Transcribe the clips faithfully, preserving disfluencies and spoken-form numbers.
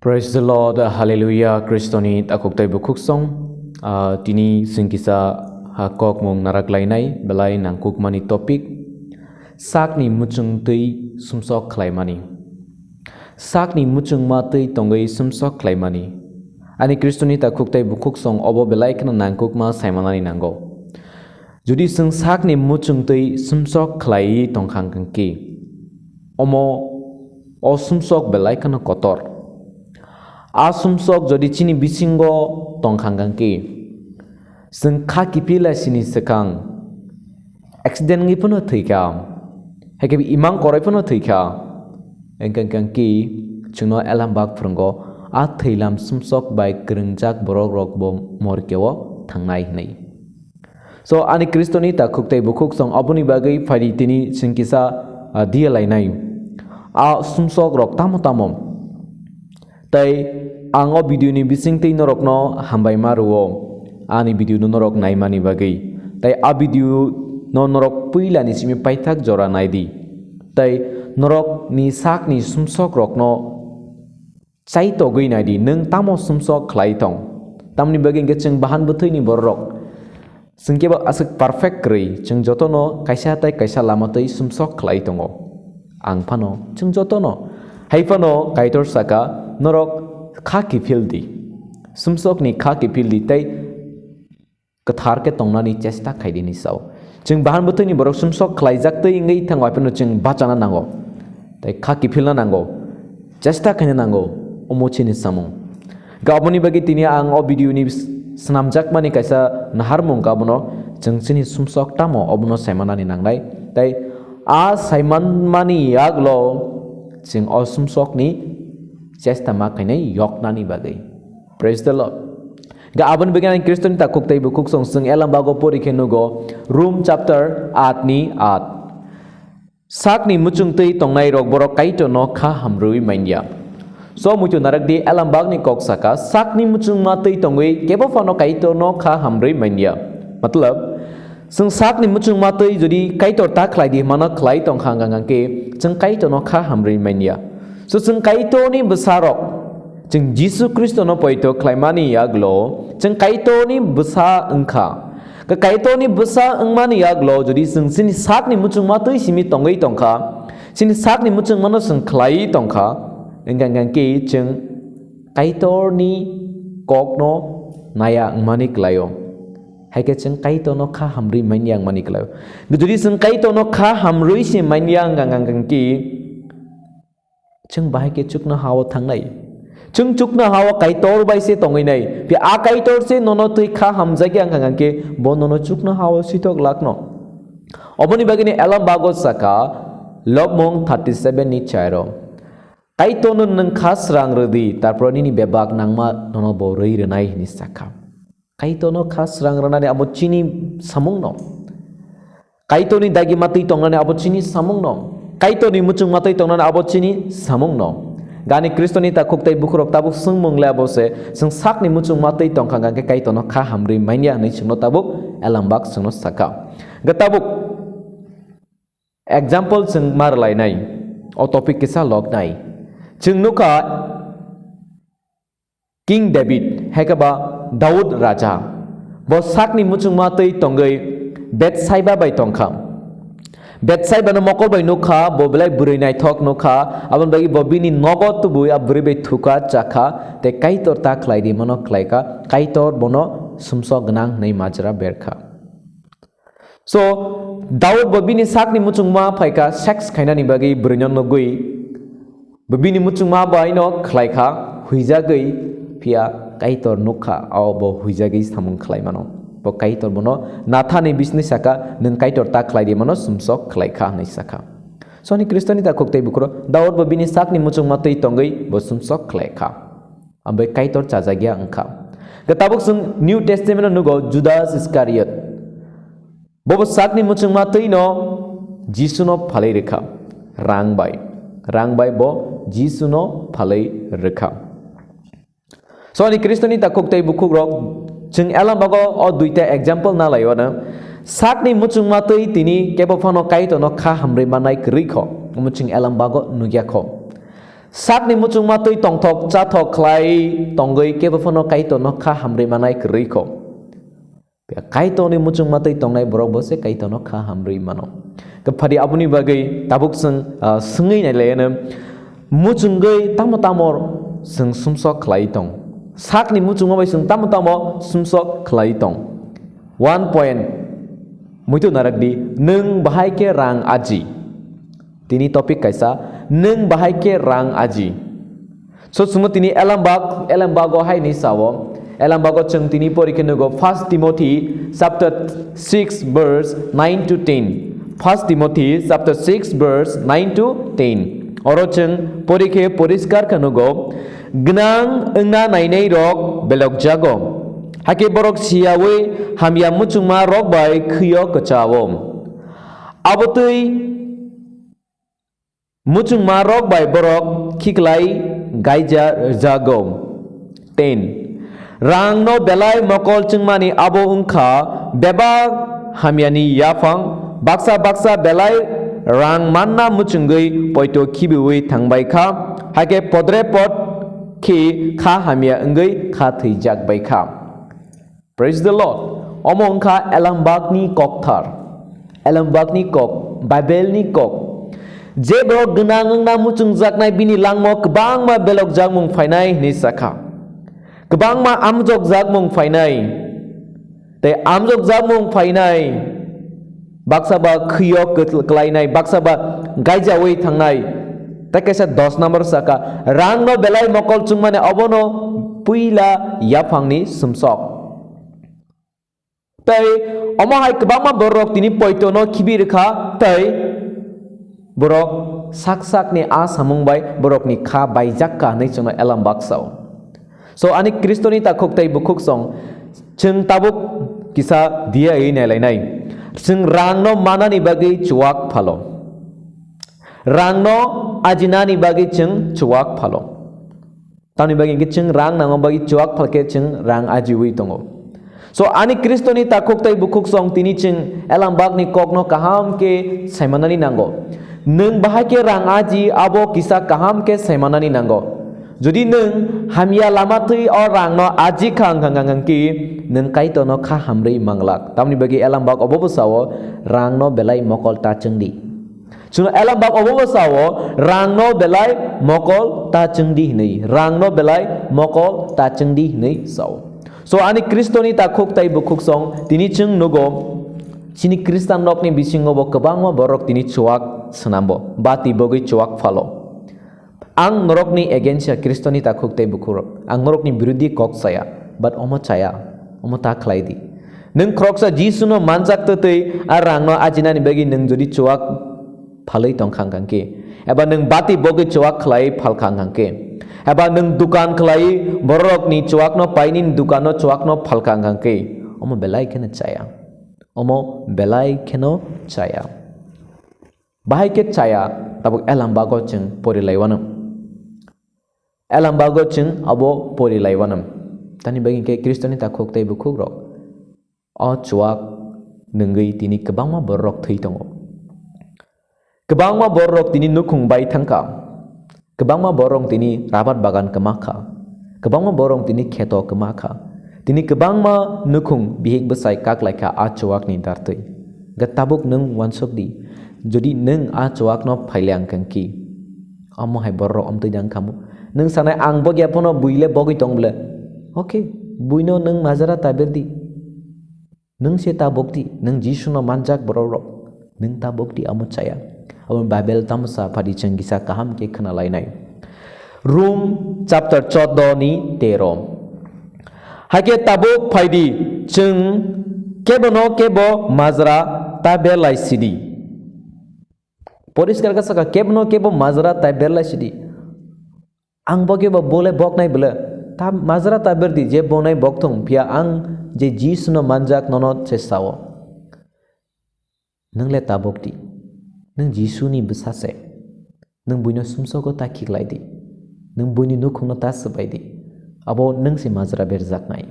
Praise the Lord, Hallelujah, Kristoni takhuk tei bukhuk song. Ah, tini chwng kisa ha kokmung narak lainai belai nangkukmani topic, sakni muchung twi sumsok khlaimani. Sakni muchungma twi tongwi sumsok khlaimani. Ani Kristoni takhuk tei bukhuk song obo belai kheno nangkukma saimanani nango. Jodi chwng sakni muchung twi sumsok khlaiwi tongkha hwnkhe, omo o sumsok belai kheno kotor. A sumsok jodi chini bisingo tongkha hwnkhe, chwng kha kiphil lai sini swkang accident wngwi phano thwikha, haikhe imang koroi phano thwikha, hwnkhe hwnkhe chwngno elambak phwrwngo, a thwilam sumsok bai kwrwngjak borok rok bo morkeo thangnai hwnwi. So, ani Kristoni takhuk tei bukhuk song oboni bagwi phaidi tini chwng kisa, ah, dia lainai. A sumsok rok tamo tamo. Tei ang o video ni bisingtwi norokno hambai ma rwo, ani video no norok naimani bagwi. Tei a video no norok puila ni simi paithak jora naidi. Tei norok ni sak ni sumsok rokno chai togwi naidi, nwng tamo sumsok khlai tong? Tamni bagwi hwnkhe chwng bahan bwthwini bororok, chwng kebo aswk perfect kwrwi, chwng jotono kaisa tei kaisa lama twi sumsok khlai tongo. Ang phano, chwng jotono. Hai phano Kaitor saka, "Norok kha kiphil di, sumsokni kha kiphil di tei kwthar khe tongnani chesta khai di," hinwi sao. Chwng bahan bwthwini borok sumsok khlaijak twi wngwi thango, hai phano chwng bachana nango, tei kha kiphilna nango, chesta khaina nango, omo chini samung. Ga aboni bagwi tini ang o video ni s-, swnamjakmani kaisa naharmung, abono chwng chini sumsok tamo obono saimanani nangnai, tei a saimanmani yaklo chwng o sumsokni chesta ma khainai yoknani bagwi. Praise the Lord. Ga aboni bagwi ang Kristoni takhuk tei bukhuk song chwng elambago pori khe nugo, Rom chapter aat ni aat. Sakni muchung twi tongnai rok borok Kaitorno kha hamrwi manya. So muitu narak di elambakni kok saka, sakni muchungma twi tongwi kebo phano Kaitorno kha hamrwi manya. Matlab, chwng sakni muchungma twi jodi Kaitor ta khlai di hwnmano khlai tongkha hwnkha hwnkhe chwng Kaitorno kha hamrwi manya. So chwng Kaitorni bwsarok, chwng Jisu Khristono poito khlaimani yaklo chwng Kaitorni bwsa wngkha. Ka Kaitorni bwsa wngmani yaklo jodi chwng chini sakni muchungma twi simi tongwi tongkha, chini sakni muchungmano chwng khlaiwi tongkha, wngkha hwnkhe chwng Kaitorni kokno naya wngmani kwlaio. Hai khe chwng Kaitorno kha hamrwi manya wngmani kwlaio. Jodi chwng Kaitorno kha hamrwi se manya wngkha hwnkhe, chwng bahai khe chuknoha-o thangnai. Chwng chuknoha-o Kaitor bai se tongwi nai. Phiya a Kaitor se nono twi kha hamjakya wngkha hwnkhe bo nono chuknoha-o switok lakno. Oboni bagwino elambago saka, Lobmung thirty seven ni chairo, "Kaitorno nwng kha srang rwdi, tarpor nini bebak nangma nono bo rwi rwnai," hinwi sakha. Kaitorno kha srang rwnani abo chini samungno. Kaitorni dagi matwi tongnani abo chini samungno. Kaitorni muchung matwi tongnani abo chini samungno. Gani Kristoni takhuk tei bukhurok tabuk swngmung le abo se, chwng sakni muchung matwi tongkha hwnkhe Kaitorno kha hamrwi manya hinwi chwngno tabuk elambak chwngno sakha. Ga tabuk example chwng ma rwlainai, o topic kisa loknai. Chwng nukha, King David, hai khe ba Daud Raja, bo sakni muchungma twi tongwi Betsaiba bai tongkha. Betsaiba no mokol bai nukha, bo belai bwrwi naithok nukha, aboni bagwi bo bini nogo tubui a bwrwi bai thukha, chakha, tei Kaitor ta khlai di mano khlaikha, Kaitor bono sumsok gwnang hwnwi majra berkha. So, Daud bo bini sakni muchungma phaikha, sex khainani bagwi bwrwino nugwi, bo bini muchungma bai no khlaikha, huijagwi, phiya Kaitor nukha, o bo huijagwi samung khlai mano. Bo Kaitor bono Nathani bisni saka, "Nwng Kaitor ta khlai di mano sumsok khlaikha," hinwi sakha. So, ani Kristoni takhuk tei bukhuro, Daud bo bini sakni muchungma twi tongwi bo sumsok khlaikha. Abo Kaitor chajakya wngkha. Ga tabuk chwng New Testament o nugo Judas Iskariot. Bobo sakni muchungma twi no Jisu no phalwi rwkha. Rang bai. Rang bai bo Jisu no phalwi rwkha. So ani Kristoni takhuk tei bukhuk rok chwng elam bago o duita example na lai o no. Sakni muchungma twi tini kebo phano Kaitor no kha hamrwi manai kwrwi kho. Omo chwng elam bago nukya kho. Sakni muchungma twi tongthok chathok khlai tongwi kebo phano Kaitorno kha hamrwi manai kwrwi kho. Kaitorni muchungma twi tongnai borok bo se Kaitorno kha hamrwi mano. Khe phadi aboni bagwi tabuk chwng, ah, swngwi nailaiano, muchungwi tamo tamo chwng sumsok khlai tong. Sakni muchungma bai chwng tamo tamo sumsok khlai tong. One point, muitu narak di, nwng bahai khe rang aji. Tini topic kaisa, nwng bahai khe rang aji. So, chwngno tini Elambak, Elambago hai ni sao. Elambago chwng tini pori khe nugo First Timothy chapter six verse nine to ten. First Timothy chapter six verse nine to ten. Oro chwng pori khe poriskar khe nugo, gwnang wngna nainai rok belok jago. Hakhe borok siyawi hamya muchungma rok bai khwio kwchao. Abo twi muchungma rok bai borok khiklai gaija rwjago. Ten. Rangno belai mokol chwngmani abo wngkha bebak hamyani yaphang, baksa baksa belai rang manna muchungwi poito khibiwi thangbai kha, hakhe podre pod khe kha hamya wngwi kha thwijak bai kha. Praise the Lord. Omo wngkha Elambakni kokthar. Elambakni kok, Bible-ni kok. Je borok gwnang wngna muchungjaknai bini langmo kwbangma belokjakmung phainai hwnwi sakha. Kwbangma amjokjakmung phainai. Tei amjokjakmung phainai. Baksa ba khwio kwtl-, kwlainai, baksa ba gaijawi thangnai. Tei kaisa dos number saka, rangno belai mokol chwngmani obono puila yaphangni sumsok. Tei omo hai kwbangma borok tini poitono khibi rwkha, tei borok sak sakni a samung bai borokni kha baijak kha hwnwi chwngno Elambak sao. So, ani Khristoni takhuk tei bukhuk song, chwng tabuk kisa diyawi nailainai. Chwng rangno manani bagwi chuwak phalo. Rangno ajinani bagwi chwng chuwak phalo. Tamni bagwi hwnkhe chwng rang nangma bagwi chuwak phalkhe chwng rang ajiwi tongo. So, ani Khristoni takhuk tei bukhuk song tini chwng Elambakni kokno kaham khe saimanani nango. Nwng bahai khe rang aji, abo kisa kaham khe saimanani nango. Jodi nwng hamya lama twi o rangno aji kha wngkha, wngkha, wngkha khe nwng Kaitorno kha hamrwi manglak. Tamni bagwi Elambak obo bwsao rangno belai mokol ta chwngdi. Chwngno Elambak obo bwsao rangno belai mokol ta chwngdi hwnwi, rangno belai mokol ta chwngdi hwnwi sao. So, ani Khristoni takhuk tei bukhuk song tini chwng nugo, chini Khristan rokni bisingo bo kwbangma borok tini chuwak swnambo, bati bogwi chuwak phalo. Ang norokni against ya, Khristoni takhuk tei bukhukrok. Ang norokni birodhi kok chaya, but omo chaya, omo ta khlai di. Nwng khoroksa Jisuno manjak twtwi a rangno ajinani bagwi nwng jodi chuwak phalwi tong kha wngkha khe, eba nwng bati bogwi chuwak khlai phal kha wngkha khe, eba nwng dukan khlai bororokni chuwakno pai nini dukanno chuwakno phal kha wngkha khe, omo belai kheno chaya. Omo belai kheno chaya. Bahai khe chaya, tabuk Elambago chwng pori laiwano. Elambago chwng abo pori laiwano. Tani bagwi khe Khristoni takhuk tei bukhukrok o chuwak nwngwi tini kwbangma bororok thwi tongo. Kwbangma bororok tini nukhung bai thangkha. Kwbangma borok tini rabar bagan kwma kha. Kwbangma borok tini kheto kwma kha. Tini kwbangma nukhung bihik bwsai kak lai kha a chuwakni dartwi. Hwnkhe tabuk nwng uansuk di, jodi nwng a chuwakno phaile ang kangki, omo hai bororok omtwi jang khamu. Nwng sanai ang bogya phano buile bogwi tong bwle. Okay, buino nwng majra ta berdi. Nwng se ta bokdi, nwng Jisuno manjak bororok, nwng ta bokdi amo chaya. Abo Bible tamo sa phadi chwng kisa kaham khe khna lainai. Rom chapter chordo ni tero. Hakhe tabuk phaidi chwng kebono kebo majra ta berlai sidi. Poriskar khe sakha, kebono kebo majra ta berlai sidi. Ang bo khe bo bole boknai bwle. Ta majra ta berdi je bonai bok thung, phiya ang je Jisuno manjak nono se sao. Nwng le ta bokdi. Nwng Jisuni bwsa se. Nwng buino sumsogo ta khiklai di. Nwng buini nukhungno ta swbai di. Abo nwng se majra berjaknai.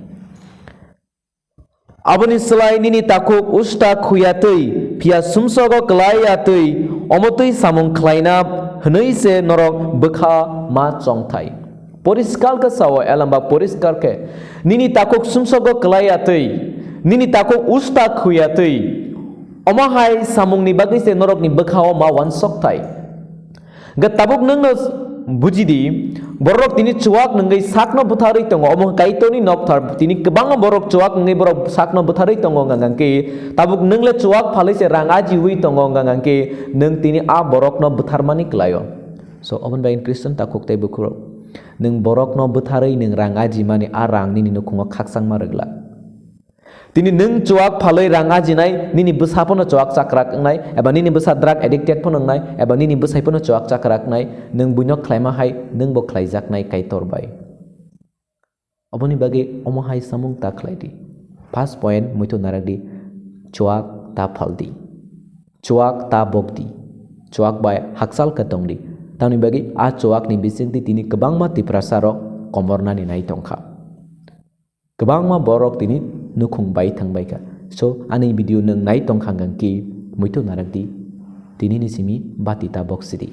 Aboni slai nini takhuk usta khuyatwi, phiya sumsogo kwlai yatwi, omo twi samung khlaina hwnwi se norok bwkha ma chongthai. Poriskar khe sao, elamba poriskar khe, nini takhuk sumsogo klai ya twi, nini takhuk usta khuya twi, omo hai samungni bagwi se norokni bwkhao ma uansok thai. Hwnkhe tabuk nwngno buji di, bororok tini chuak nwngwi sakno bwtharwi tongo, omo Kaitorni nokthar, tini kwbangma borok chuak nwngwi borok sakno bwtharwi tongo, hwnka hwnkhe tabuk nwng le chuak phalwi se rang ajiwi tongo, hwnka hwnkhe nwng tini a borokno bwtharmani kwlaio. So, oboni bagwi Christian takhuk tei bukhukrok, nwng borokno bwtharwi nwng rang ajimani, a rang nini nukhungo khakchangma rwglak. Tini nwng chuak phalwi rang ajinai, nini bwsa phano chuak chakrak wngnai, eba nini bwsa drug addicted phano wngnai, eba nini bwsai phano chuak chakrak wngnai, nwng buino khlaima hai nwngbo khlaijaknai Kaitor bai. Oboni bagwi omo hai samung ta khlai di. First point, muitu narak di, chuak ta phal di, chuak ta bok di, chuak bai hakchal khe tong di. Tamni bagwi a chuakni bisingtwi tini kwbangma Tiprasa rok komornani nai tongkha. Kwbangma borok tini nukhung bai thang bai kha. So, ani video nwng nai tong kha hwnkhe muitu narak di. Tini ni simi bati ta bok sidi.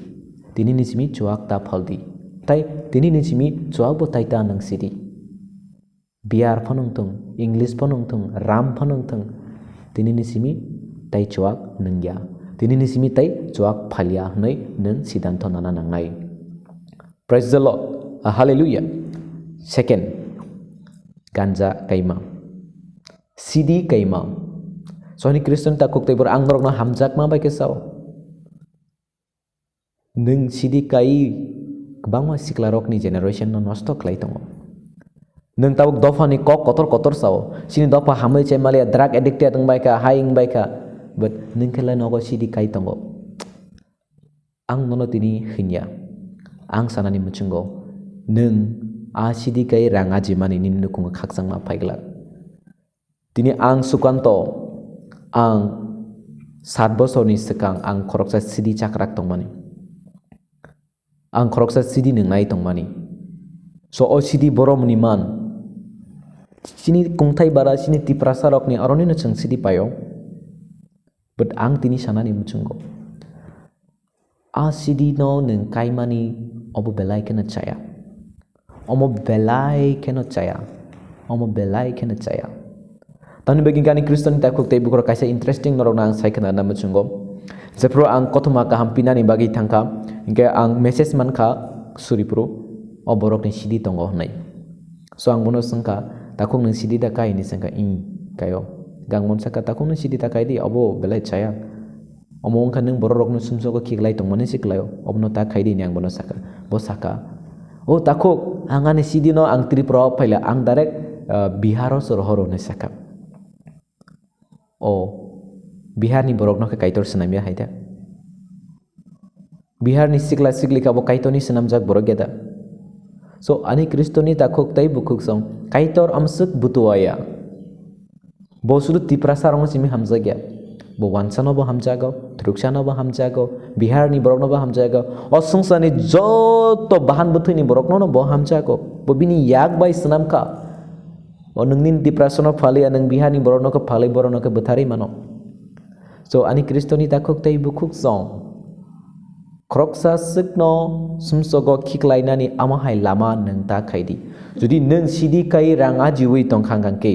Tini ni simi chuak ta phal di. Tai tini ni simi chuak bo tai ta nwng sidi. Beer phano wng thung, English phano wng thung, rum phano wng thung. Tini ni simi tai chuak nwng ya. Tini ni simi tai chuak phal ya hwnwi nwng siddhanto nana nangnai. Praise the Lord. Ah, hallelujah. Second, ganja kaima. Sidi kaima. Soni Christian takhuk tei borok ang norokno hamjakma bai khe sao. Nwng sidi kai kwbangma siklarokni generation no nosto khlai tongo. Nwng tabuk dophani kok kotor kotor sao. Sini dopha hamwi chai maliya, drug addicted wng bai kha, hai wng bai kha. But nwng khe lai nogo sidi kai tongo. Ang nono tini hinya. Ang sanani muchungo, nwng a sidi kai rang ajimani nini nukhungo khakchangma phaiglak. Tini ang Sukanto, ang sat bosorni swkang ang khoroksa sidi chakrak tongmani. Ang khoroksa sidi nwngnai tongmani. So o sidi boromni man. Chini kungthai bara, chini Tiprasa rokni aronino chwng sidi paio. But ang tini sanani muchungo. A sidi no nwng kaimani obo belai kheno chaya. Omo belai kheno chaya. Omo belai kheno chaya. Tamni bagwi gani Christian takhuk tei bukhuk kaisa interesting norok no ang sai khna na muchungo. Jephru ang kothoma kaham pinani bagwi thangkha, hingke ang message mankha suri phuru o borok ni sidi tongo hwnwi. So ang bono swngkha, "Takhuk nwng sidi da kai?" hinwi swngkha, "Ih, kaio." Gang bono sakha, "Takhuk nwng sidi da kai di, obo belai chaya." Omo wngkha nwng borok rokno sumsogo khiklai tongmani se klaio, obono ta khai di hinwi ang bono sakha. Bo sakha, "O takhuk, ang ani sidi no ang Tripura o phaila, ang direct, ah, Bihar o se rohoro," hinwi sakha. O Bihar ni borok no khe Kaitor swnamya hai da? Bihar ni sikla sikli kha bo Kaitor ni swnamjak borok ya da? So ani Khristo ni takhuk tei bukhuk song Kaitor amswk butuaya. Bo sudu Tiprasa rokno simi hamjakya. Bo Wansa no bo hamjago, Thuruksa no bo hamjago, Bihar ni borok no bo hamjago. O swngchar ni joto bahan bwthwi ni borok no no bo hamjago. Bo bini yak bai swnam kha. O nwng nini Tiprasa no phaliya, nwng Bihar ni borok no khe phalwi borok no khe bwtharwi mano. So ani Khristo ni takhuk tei bukhuk song. Khoroksa swkno sumsogo khiklainani ama hai lama nwng ta khai di. Jodi nwng sidi kai rang ajiwi tong kha hwnkhe,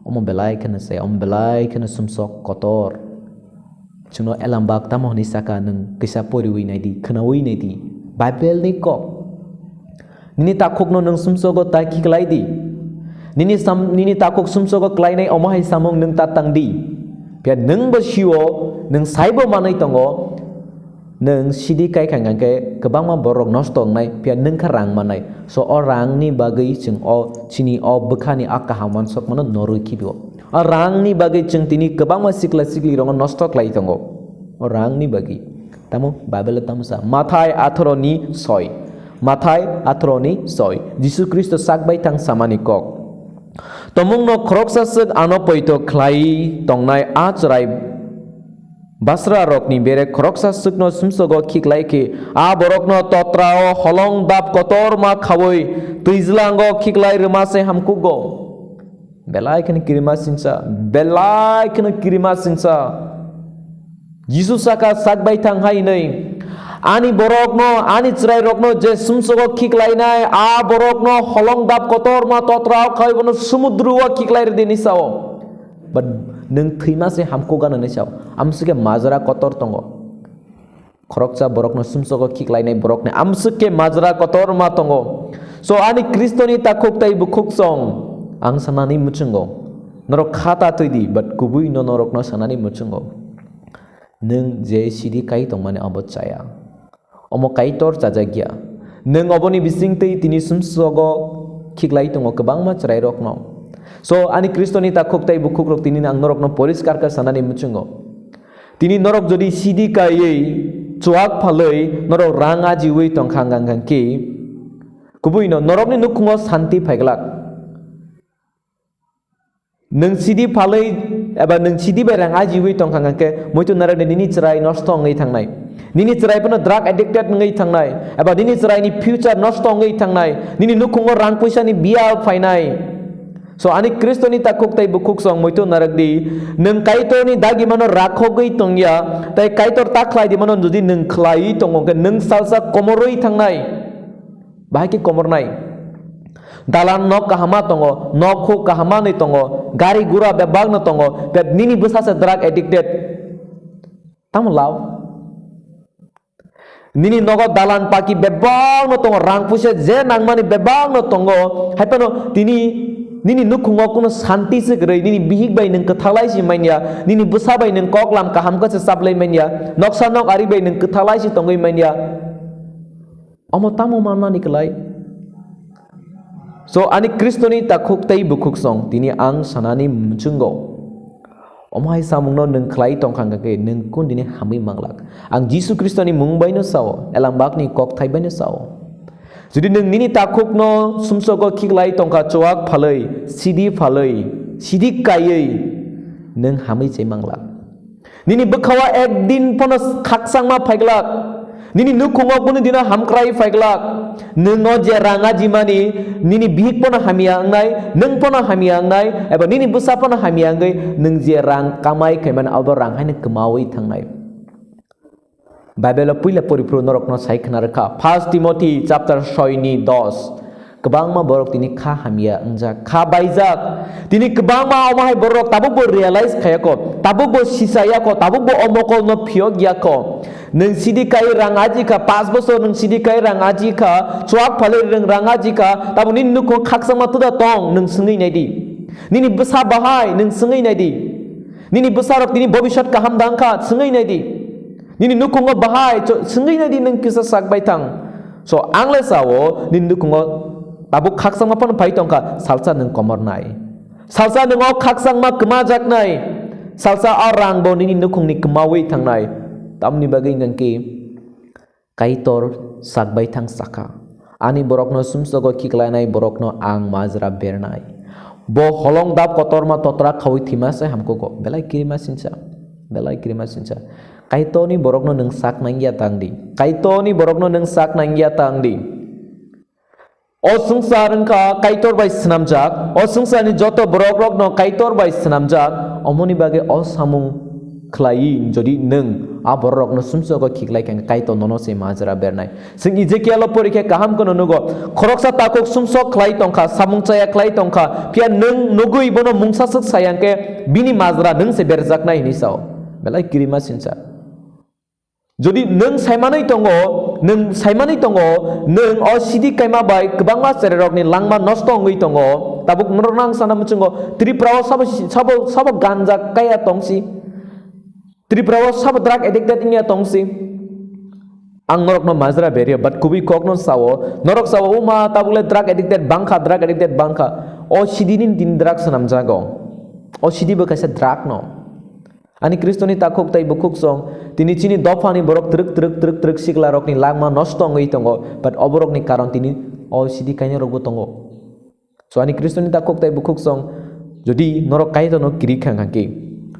omo belai kheno se, omo belai kheno sumsok kotor. Chwngno elambak tamo hwnwi saka, nwng kisa poriwi nai di, khwnawi nai di Bible ni kok. Nini takhukno nwng sumsogo ta khiklai di. Nini sam-, nini takhuk sumsogo klainai omo hai samung nwng ta tang di. Phiya nwng bo sio, nwng saibo manwi tongo, nwng sidi kai khai hwnkhe kwbangma borok nosto wngnai, phiya nwng kha rang mannai. So o rangni bagwi chwng o chini o bwkhani a kaham wansokmano norwi khibio. O rangni bagwi chwng tini kwbangma sikla siklirokno nosto khlai tongo. O rangni bagwi. Tamo Bible o tamo sa? Mathai atharo ni soi. Mathai atharo ni soi. Jisu Khristo sak bai thang samani kok. Tomungno khoroksa swk ano poito khlai tongnai a chwrai basra rokni bere khoroksa swkno sumsogo khiklai khe a borokno totrao holong dap kotorma khaui twijlango khiklai rwma se hamkukgo. Belai kheno kirima singsa, belai kheno kirima singsa. Jisu saka sak bai thang hai hwnwi, Ani borokno, ani chwrairokno je sumsogo khiklainai, a borokno holong dap kotorma totra o khai bono sumudru o khiklai rwdi hinwi sao. But nwng thwima se hamkuk gana hinwi sao. Amswkhe majra kotor tongo. Khoroksa borokno sumsogo khiklainai borokni amswk khe majra kotorma tongo. So ani Khristoni takhuk tei bukhuk song ang sanani muchungo. Norok kha ta twi di, but kubui no norokno sanani muchungo. Nwng je sidi kai tongmani abo chaya. Omo Kaitor chajakya. Nwng oboni bisingtwi tini sumsogo khiklai tongo kwbangma chwrairokno. So ani Khristoni takhuk tei bukhukrok tini ang norokno poriskar khe sanani muchungo. Tini norok jodi sidi kaiwi chuak phalwi norok rang ajiwi tongkha hwnkha hwnkhe, kubuino norokni nukhungo santi phaiglak. Nwng sidi phalwi eba nwng sidi bai rang ajiwi tongkha hwnkhe, muitu narwkni nini chwrai nosto wngwi thangnai. Nini chwrai phano drug addicted wngwi thangnai, eba nini chwraini future nosto wngwi thangnai, nini nukhungo rang puisani biya phainai. So ani Khristoni takhuk tei bukhuk song muitu narwkdi, nwng Kaitorni dagimano rakhogwi tongya, tei Kaitor ta khlai di mano jodi nwng khlaiwi tongo hwnkhe nwng salsa komorwi thangnai. Bahai khe komornai. Dalan nok kahama tongo, nok huk kahama ni tongo, gari gura bebak no tongo, bet nini bwsa se drug addicted. Tamo lao? Nini nogo dalan paki bebak no tongo, rang puisa je nangmani bebak no tongo, hai phano tini nini nukhungo kuno santi se kwrwi, nini bihik bai nwng kwthalai si manya, nini bwsa bai nwng kok lam kaham khe se chaplai manya, noksa nok ari bai nwng kwthalai si tongwi manya. Omo tamo manmani kwlai? So, ani Khristoni takhuk tei bukhuk song, tini ang sanani muchungo. Omo hai samungno nwng khlai tongkha hwnkhe nwng kun dini hamwi manglak. Ang Jisu Khristoni mung baino sao, elambakni kokthai baino sao. Jodi nwng nini takhukno sumsogo khiklai tongkha chuak phalwi, sidi phalwi, sidi kaiwi, nwng hamwi chai manglak. Nini bwkhao ekdin phano khaksangma phaiglak. Nini nukhungo kunu dino hamkrai phaiglak. Nwng o je rang ajimani, nini bihik phano hamya wngnai, nwng phano hamya wngnai, eba nini bwsa phano hamya wngwi, nwng je rang kamai khaimani abo rang haino kwmawi thangnai. Bible o puila poriphuru norokno sai khna rwkha. First Timothy chapter soi ni dos. Kwbangma borok tini kha hamya wngjak, kha baijak. Tini kwbangma omo hai borok tabukbo realize khayako, tabukbo sisayako, tabukbo o mokolno phiyok yako. Nwng sidi kai rang ajikha, pas bosor nwng sidi kai rang ajikha, chuak phalwi nwng rang ajikha, tabo nini nukhung khaksangma tuda tong, nwng swngwi naidi. Nini bwsa bahai, nwng swngwi naidi. Nini bwsarok tini bobisot kaham dangkha, swngwi naidi. Nini nukhungo bahai cho-, swngwi naidi nwng kisa sak bai thang. So, ang le sao, nini nukhungo tabuk khaksangma phano phai tongkha, salsa nwng komornai. Salsa nwng o khaksangma kwmajaknai. Salsa o rangbo nini nukhungni kwmawi thangnai. Tamni bagwi hwnkhe Kaitor sak bai thang sakha, "Ani borokno sumsogo khiklainai borokno ang majra bernai." Bo holong dap kotorma totra khaui thima se hamkugo. Belai kirima sinsa. Belai kirima sinsa. Kaitorni borokno nwng sak nangya tang di. Kaitorni borokno nwng sak nangya tang di. O swngchar wngkha Kaitor bai swnamjak. O swngcharni joto borok rokno Kaitor bai swnamjak. Omoni bagwi o samung khlaiwi jodi nwng a borok rokno sumsogo khiklai kha, Kaitor nono se majra bernai. Chwng Ezekiel o porikhe kaham kheno nugo. Khoroksa takhuk sumsok khlai tongkha, samung chaya khlai tongkha. Phiya nwng nugwi bono mungsa swk sayang khe bini majra nwng se berjaknai hinwi sao. Belai kirima sinsa. Jodi nwng saimanwi tongo, nwng saimanwi tongo, nwng o sidi kaima bai kwbangma chererokni langma nosto wngwi tongo. Tabuk norok nang sana muchungo, Tripura o sabo, sabo, sabo ganja kaya tongsi. Tripura o sabo drug addicted wngya tongsi. Ang norokno majra berio, but kubui kokno sao. Norok sao, "Uma, tabuk le drug addicted bangkha, drug addicted bangkha." O sidi ni din drug swnamjago. O sidi bo kaisa drug no. Ani Khristoni takhuk tei bukhuk song, tini chini dophani borok twrwk, twrwk, twrwk, twrwk siklarokni langma nosto wngwi tongo, but oborokni karon tini o sidi kainarokbo tongo. So, ani Khristoni takhuk tei bukhuk song, jodi norok Kaitorno kiri kha hwnkhe,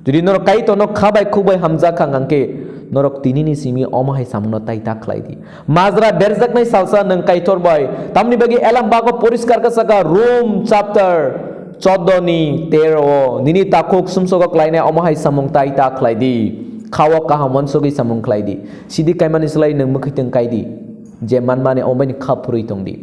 jodi norok Kaitorno kha bai khuk bai hamjak kha hwnkhe, norok tinini simi omo hai samungno tai ta khlai di. Majra berjaknai salsa nwng Kaitor bai. Tamni bagwi Elam bago poriskar khe saka, Rom chapter choddo ni tero o, "Nini takhuk sumsogo klainai omo hai samung tai ta khlai di." Kha-o kaham uansugwi samung khlai di. Sidi kaimani slai nwng mwkhwtwng kai di. Je manmani omo baini kha phurwi tong di.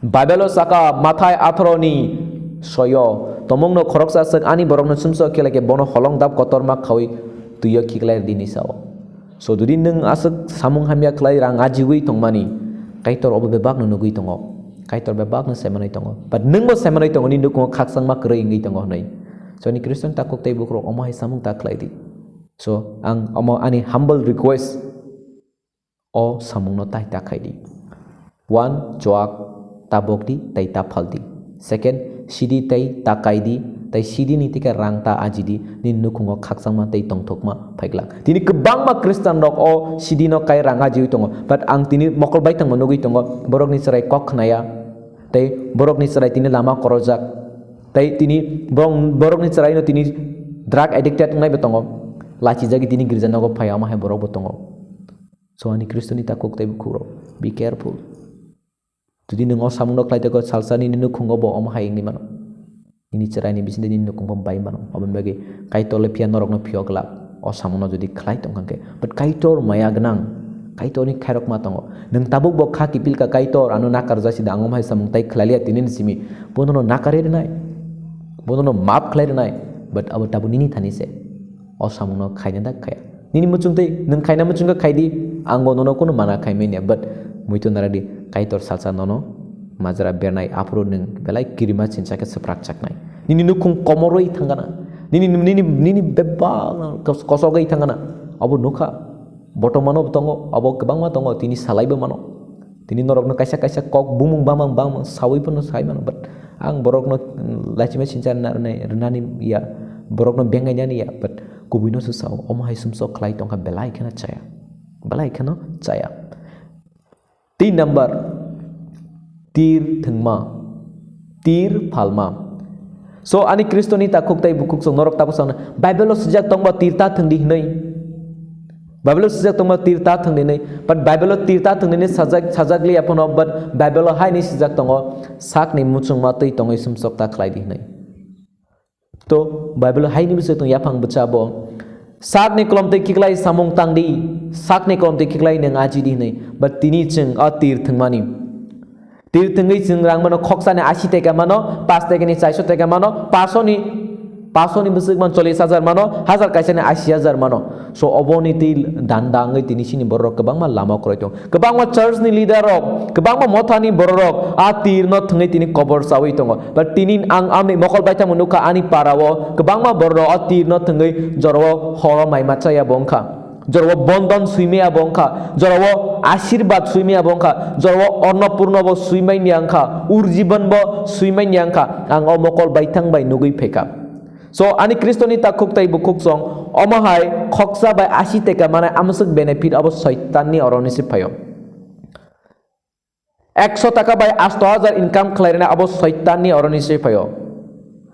Bible-o saka, Mathai atharo ni soyo, "Tomungno khoroksa swk ani borokno sumsok khe lai khe bono holong dap kotorma khaui twi-o khiklai rw di," hinwi sao. So, jodi nwng aswk samung hamya khlai rang ajiwi tongmani, Kaitor obo bebakno nugwi tongo. Kaitor bebakno semanwi tongo. But nwngbo semanwi tongo, nini nukhungo khakchangma kwrwi wngwi tongo hwnwi. So, ani Christian takhuk tei bukhurok omo hai samung ta khlai di. So, ang omo ani humble request, o samungno tai ta khai di. One, chuak ta bok di, tai ta phal di. Second, sidi tai ta kai di, tai sidi ni tike rang ta aji di, nini nukhungo khakchangma tei tongthokma phaiglak. Tini kwbangma Christian rok o sidi no kai rang ajiwi tongo, but ang tini mokol baithangma nugwi tongo, borokni chwrai kok khnaya, tei borokni chwrai tini lama korojak, tei tini borok, borokni chwraino tini drug addicted wngnaibo tongo, lachijagwi tini girja nogo phai, omo hai borokbo tongo. So, ani Khristoni takhuk tei bukhukrok, be careful. Jodi nwng o samungno khlai tongkha, salsa nini nukhungo bo omo hai wngwi mano. Nini chwraini bisingtwi nini nukhung bo bai mano. Aboni bagwi Kaitor le phiya norokno phiyok glak. O samungno jodi khlai tongkha khe, but Kaitor maya gwnang, Kaitorni khairokma tongo. Nwng tabuk bo kha kipil kha, "Kaitor, ano nakar jasi da, ang omo hai samung tai khlai liya tinini simi." Bonono nakar rwnai, bonono map khlai rwnai, but abo tabuk nini thani se. O samungno khaina da khaya. Nini muchungtwi, nwng khaina muchungkha khai di, ang bo nono kunu mana khai manya, but muitu nara di, Kaitor salsa nono majra bernai, aphuru nwng belai kirima chinsa khe swprak chaknai. Nini nukhung komorwi thangana, nini, nini, nini bebak kos-, kosogwi thangana, abo nukha, botomano tongo, abo kwbangma tongo, tini salaibo mano. Tini norokno kaisa kaisa kok bumung bamang bamang sawi phano sai mano, but ang borokno, mm, lachima sincha na-, rwnai, rwnani ya, borokno bengainani ya, but kubuino se sao, omo hai sumsok khlai tongkha belai kheno chaya, belai kheno chaya. Tin number, tir thwngma, tir phalma. So, ani Khristoni takhuk tei bukhuk chwng norok tabuk sakno, Bible-o swijak tongba tir ta thwng di hwnwi. Bible-o swijak tongba tir ta thwng di hwnwi. But Bible-o tir ta thwng di hwnwi sajak, sajak liya phano, but Bible-o hai hwnwi swijak tongo, sakni muchungma twi tongwi sumsok ta khlai di hwnwi. To, Bible-o hai hwnwi swijak tongo, yaphang bwsa bo. Sakni kolom twi khiklai samung tang di, sakni kolom twi khiklai nwng aji di hwnwi. But tini chwng o tir thwngmani. Tir thwngwi chwng rang mano, khoksani asi teka mano, pas tekani chaiso teka mano, pasoni, pasoni bwswk man chollish hajar mano, hajar kaisani asi hajar mano. So, oboni twi danda wngwi tini sini borok kwbangma lama kwrwi tong. Kwbangma church ni leader rok, kwbangma mothani borok rok a tir no thwngwi tini kobor chawi tongo. But tini ang ani mokol baithangma nukha ani para o kwbangma borok rok a tir no thwngwi jorao horo maima chaya bo wngkha. Jorao bondon swimaya bo wngkha, jorao ashirbad swimaya bo wngkha, jorao ornopurno bo swimanya wngkha, urjibon bo swimanya wngkha. Ang o mokol baithang bai nugwi phaikha. So, ani Khristoni takhuk tei bukhuk chwng omo hai khoksa bai asi teka manai amswk benefit abo Soitanni oroni se phaio. Ekso taka bai asto hajar income khlai rwna abo Soitanni oroni se phaio.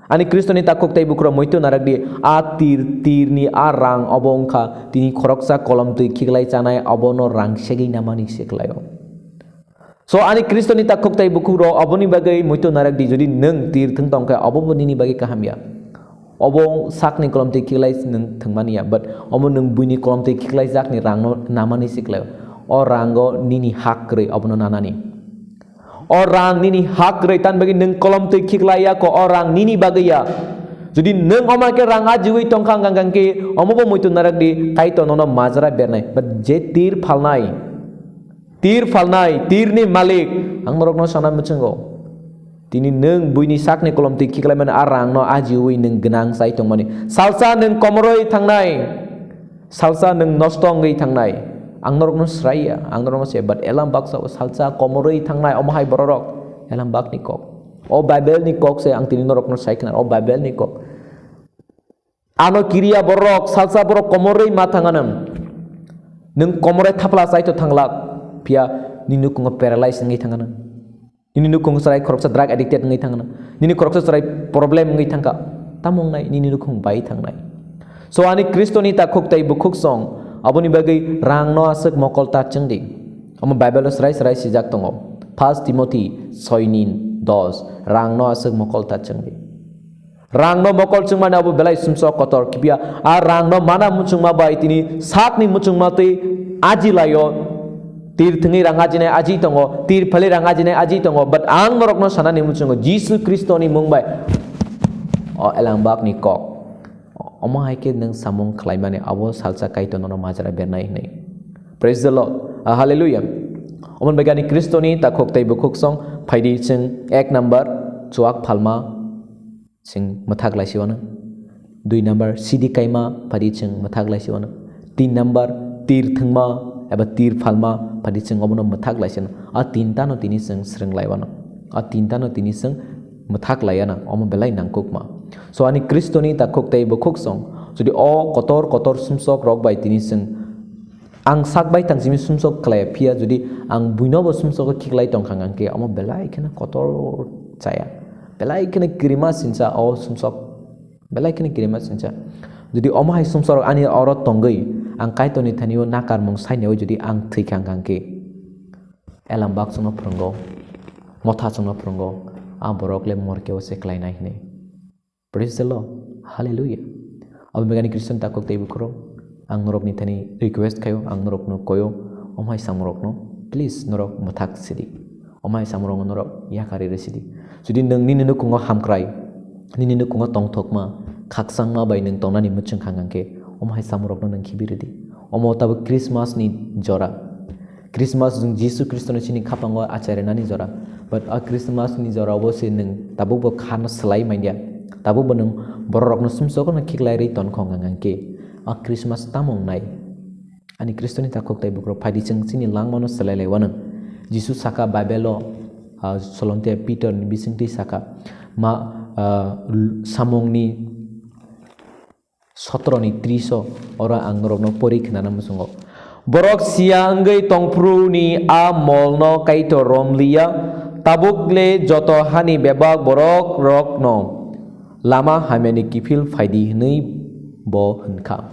Ani Khristoni takhuk tei bukhurok muitu narak di, a tir, tirni a rang obo wngkha tini khoroksa kolom twi khiklai chanai, obono rang segwi namani se khlaio. So, ani Khristoni takhuk tei bukhurok oboni bagwi muitu narak di, jodi nwng tir thwng tong khe, obo bo nini bagwi kaham ya. Obo sakni kolom twi khiklai nwng thwngmani ya, but omo nwng buini kolom twi khiklai jakni rangno namani se khlaio. O rango nini hak kwrwi, obono nanani. O rang nini hak kwrwi, tan bagwi nwng kolom twi khiklai ya kho, o rang nini bagwi ya. Jodi nwng omo khe rang ajiwi tongkha hwnkha hwnkhe, omo bo muitu narak di, Kaitor nono majra bernai. But je tir phalnai, tir phalnai, tirni malik, ang norokno sana mwchungo. Tini nwng buini sakni kolom twi khiklaimani a rangno ajiwi nwng gwnang chai tongmani. Salsa nwng komoroi thangnai, salsa nwng nosto wngwi thangnai. Ang norokno sraiya, ang norokno se, but elam baksa o salsa komoroi thangnai omo hai bororok. Elam bakni kok. O Bible ni kok se ang tini norokno sai khna, o Bible ni kok. Ano kiriya borok, salsa borok komoroi ma thangana. Nwng komoroi thapla chaito thanglak, phiya nini nukhungo paralyze wngwi thangana. Nini nukhungo chwrai khoroksa drug addicted wngwi thangana. Nini khoroksa chwrai problem wngwi thangkha. Tamo wngnai nini nukhung bai thangnai. So ani Khristoni takhuk tei bukhuk song, aboni bagwi rangno aswk mokol ta chwngdi. Omo Bible-o srai srai sijak tongo. First Timothy soi ni dos, rangno aswk mokol ta chwngdi. Rangno mokol chwngmani abo belai sumsok kotor kipia. A rangno mana muchungma bai tini sakni muchungma twi aji laio. Tir thwngwi rang ajinai aji tongo, tir phalwi rang ajinai aji tongo. But ang norokno sanani muchungo Jisu Kristoni mung bai o elangbakni kok. Omo hai khe nwng samung khlaimani abo salsa Kaitor nono majra bernai hwnwi. Praise the Lord. Ah, hallelujah. Omo bai gani Kristoni takhuk tei bukhuk song phaidi chwng ek number chuak phalma chwng mwthak laisi wano. Dui number sidi kaima phaidi chwng mwthak laisi wano. Tin number tir thwngma eba tir phalma phaidi chwng obono mwthak laisi wano. A tinta no tini chwng swrwng lai wano. A tinta no tini chwng mwthak laiya na, omo belai nangkukma. So ani Kristoni takhuk tei bukhuk song, jodi o kotor kotor sumsok rok bai tini chwng ang sak bai tang simi sumsok khlai phiya, jodi ang buino bo sumsok khiklai tong kha hwnkhe omo belai kheno kotor chaya, belai kheno kirima sincha o sumsok, belai kheno kirima sincha. Jodi omo hai sumsok rok ani oro tongwi ang Kaitorni thani o nakarmung sainai jodi ang thwi kha hwnkhe. Elam bakchwngno phwrwngo, motha chwngno phwrwngo, a borok le morkeo se klainai hwnwi. Praise the Lord. Hallelujah. Abo begani Christian takhuk tei bukhurok, ang norokni thani request khaio, ang norokno koyo, omhai samrokno, please norok mwthak sidi. Omhai samrokno norok yakari rw sidi. Jodi nwng nini nukhungo hamkrai, nini nukhungo tongthokma, khakchangma bai nwng tongnani mwchwng kha hwnkhe, omhai samrokno nwng khibi rwdi. Omo tabuk Christmas ni jora. Christmas nwng Jisu Khristo ni chini khapango achai rwnani jora. But a Christmas ni jora o bo se nwng tabuk bo kha no swlai manya. Tabuk bo nwng borok rok no sumsok no khiklai rwi ton khong hwnkhe a Christmas tamo wngnai? Ani Khristo ni takhuk tei bukhurok phaidi chwng chini langma no swlai lai wano. Jisu saka Bible o, ah, Solomon Peter ni bisingtwi saka ma, ah, samung ni sotro ni tris o, oro ang norokno pori khnana muchungo. Borok siya wngwi tongphuru ni a mol no Kaitor romliya, tabuk le joto hani bebak borok rok no lama hamya ni kiphil phaidi hwnwi bo hwnkha.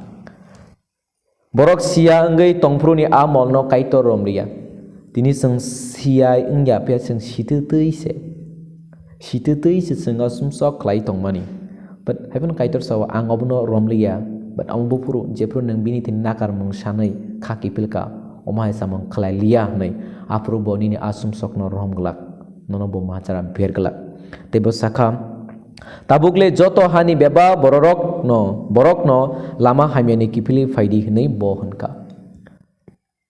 Borok siya wngwi tongphuru ni a mol no Kaitor romliya. Tini chwng siya wngya phiya chwng sitwtwi se. Sitwtwi se chwng o sumsok khlai tongmani. But haiphano Kaitor sao, "Ang obono romliya." But amo buphuru, jephuru nwng bini thani nakarmung sanwi kha kiphilka, omo hai samung khlai liya hwnwi, aphuru bo nini a sumsokno rom glak, nono bo machara ber glak. Tei bo sakha, "Tabuk le joto hani beba bororokno, borokno lama hamyani kiphilwi phaidi," hwnwi bo hwnkha.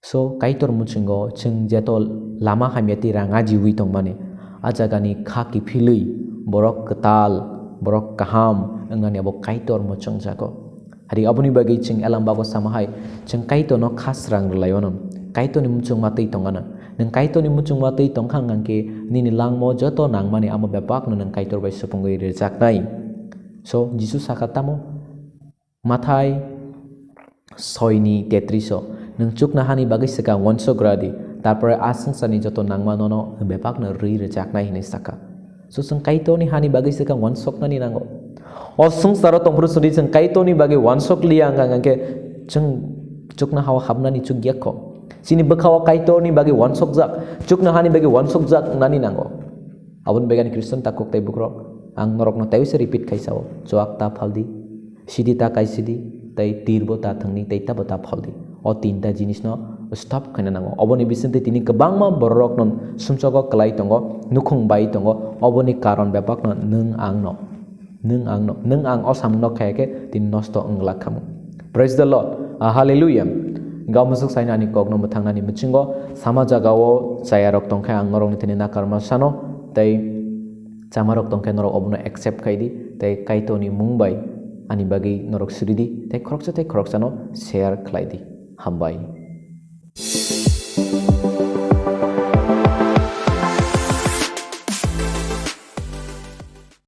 So, Kaitor muchungo chwng jeto lama hamya tei rang ajiwi tongmani, a jagani kha kiphilwi borok kwtal, borok kaham wngnani abo Kaitor muchung jago. Hari aboni bagwi chwng elam bago sama hai, chwng Kaitorno kha srang rwlai wano. Kaitorni muchungma twi tongana. Nwng Kaitorni muchungma twi tongkha hwnkhe nini langmao joto nangmani amo bebakno nwng Kaitor bai supungwi rwjaknai. So, Jisu sakha tamo? Mathai soi ni tetris o, "Nwng chukna hani bagwi swkang uansuk rw di, tarpore a swngcharni joto nangma nono bebakno rwi rwjaknai," hwnwi sakha. So, chwng Kaitorni hani bagwi swkang uansuknani nango. O swngcharo tongphuru sudi chwng Kaitorni bagwi uansuk liya wngkha hwnkhe chwng chukna hao habnani chukya kho. Chini bwkhao Kaitorni bagwi uansukjak, chukna hani bagwi uansukjak wngnani nango. Aboni bagani Khristian takhuk tei bukhurok, ang norokno taiwisa repeat khai sao, chuak ta phaldi, sidi ta kaisidi, tei tirbo ta thwngni, tei tabo ta phaldi. O tinta jinisno stop khaina nango. Oboni bisingtwi tini kwbangma bororokno sumsogo kwlai tongo, nukhung bai tongo, oboni karon bebakno nwng angno, nwng angno, nwng ang o samungno khaya khe tini nosto wng glak khamu. Praise the Lord. Ah, hallelujah. Gao musuk saina ani kokno mwthangnani mwchingo sama jagao chayarok tongkhe ang norokni thani nakarma sano, tei chamarok tongkhe norok obono accept khaidi, tei Kaitorni mung bai ani bagwi norok suridi, tei khoroksa tei khoroksano share khlaidi. Hambai.